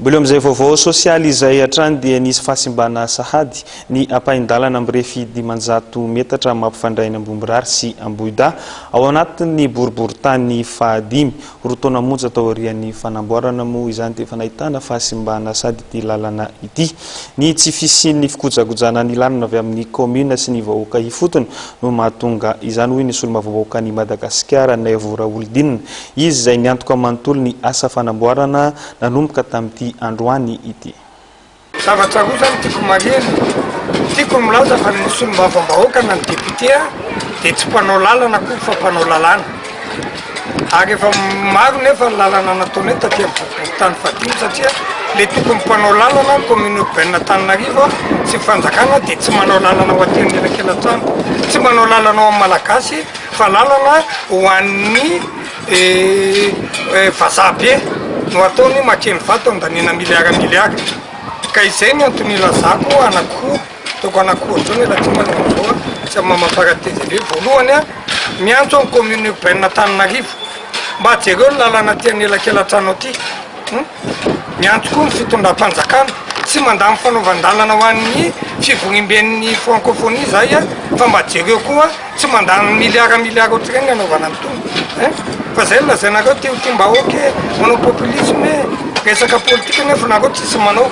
Mbola eo amin'izay vaovao sosialy izay hatrany dia nisy fahasimbana sahady ny ampahin-dalana mirefy 500 metatra mampifandray ny Ambohimirary sy Ambohidahy ao anatin'ny boriborintany fahadimy. Roa taona monja taorian'ny fanamboarana moa izany dia efa nahitana fahasimbana sahady ity lalana ity. Ny tsy fisian'ny fikojakojana ny lalana avy amin'ny kaominina sy ny vahoaka ifotony no mahatonga izany hoy ny solombavambahoakan'i Madagasikara, Naivo Raholdina. Izy izay niantoka manontolo ny asa fanamboarana nanomboka tamin'ity androany ity. Zavatra roa zany tiako marihina, tiako ny milaza fa ny solombavambahoaka na ny député dia tsy mpanao lalana akory fa mpanao lalàna, ary efa maro nefa ny lalana nataonay taty amin'ny boriborintany fahadimy satria le tokony mpanao lalana ny commune urbaine Antananarivo sy ny fanjakana dia tsy manao lalana ho aty anelakelantrano, tsy manao lalana ho an'ny malagasy fa lalana ho an'ny Vazaha be no ataony makeny vato andaniana milliard milliard ka izay ny antony ilazako anakiroa ataoko anakiroa zao ny latsy manao an'izao a sy amin'ny mamaparateza be voalohany a miantso ny commune urbaine Antananarivo mba jereo ny lalana aty anelakelantrano aty miantso koa ny fitondram-panjakana tsy mandà ny fanaovan-dalana ho an'ny fivoriamben'ny francophonie zahay a fa mba jereo koa Tsy mandany milliard milliard ohatr'ireny ny anaovana an'itony hein! Fa zay no lazainareo te ho tiam-bahoaka e, manao populisme e, resaka politika nefa nareo tsisy manao.